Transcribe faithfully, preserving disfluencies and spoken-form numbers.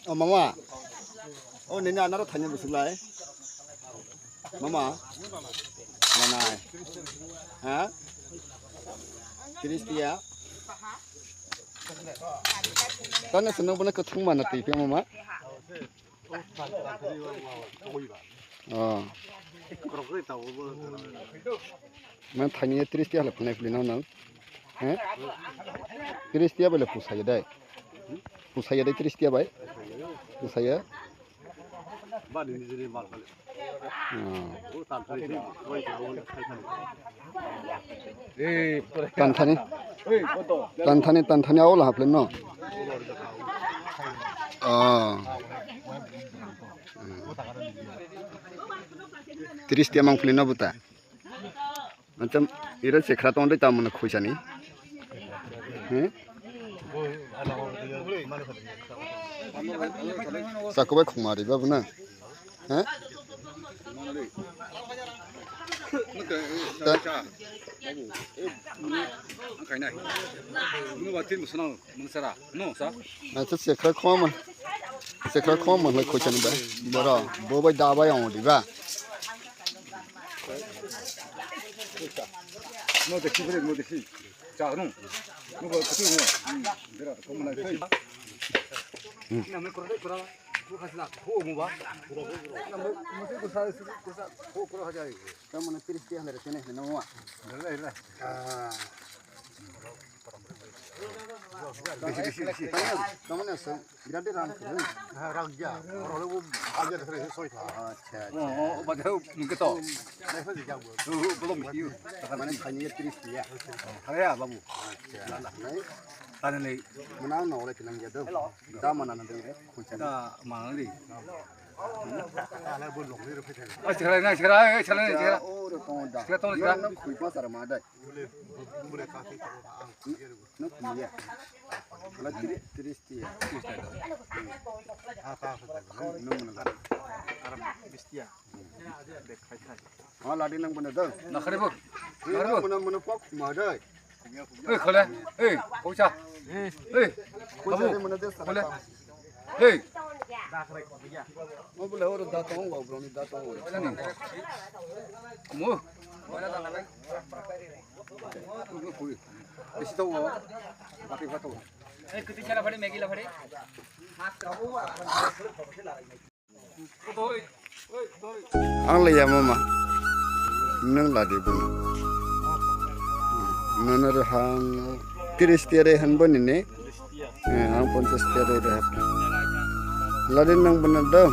O mama. O nini anaro thani busulai. Mama. Nanai. Ha? Tris tiya. Tanya senang bana kethung mana tipe mama. Oh. Man thani tris tiya le phunai phuli nang nang. He? Tris tiya bale pusaya dai. Pusaya dai tris tiya bai. Pusaya. Tanthani. Tanthani, tanthani awal haplem no. Oh. Tris tiya mang phuli no buta. Macam ira sekra tong dai tamuna khuisani. He? Sakubai khumari babu na. He? Acha sekra khoma. Sekra khoma le khuisani bai. Boro bo bai da bai ang diba. No de kibri no de si. Cha no. No ba kutu no. Bera ko mana kai. Na me kora kora. Ko khasla ko mo ba. Na mo mo se ko sa ko sa ko ko ha jai. Ta mana tris tiya le tene no wa. Bera bera. Ah. Bisi bisi bisi. Tamani asal. Birat de rang khe. Ha, rang ya. Oro le bo aja de soi tha. Acha, acha. O, o, ba de mungke to. Nai sa jang bo. O, o, bo misi. Mane thani tris ya. Hare ya, babu. Acha. Nai. Tane nei. Mana no le kinang ya do. Da mana na de. Khucha. Da mana de. Ala bo long le phe. A chara na chara, chara na chara. O ro to da. Chara to chara. Nang khui pa sar ma dai. Nang khui ya. Ala tris, tris tiya. Nung muna gana. Aram bistiya. Dek khai khai. Ma ladi nang muna dong. Nakhari bo. Nang muna muna pok ma dai. Ei khole. Ei, kocha. Ei. Kocha abu. Muna de khole. Ei. Mo bole oro da tong wa bro ni da tong wa. Mo. Bisi tong wa. Pati pati. Ei kuti chara phade megi la phade. Ang le ya mama. Nang ladi bun. Nana re hang tris tiya re han bani ne. Eh, ang ponchas tiya re re hap. Ladi nang bana do.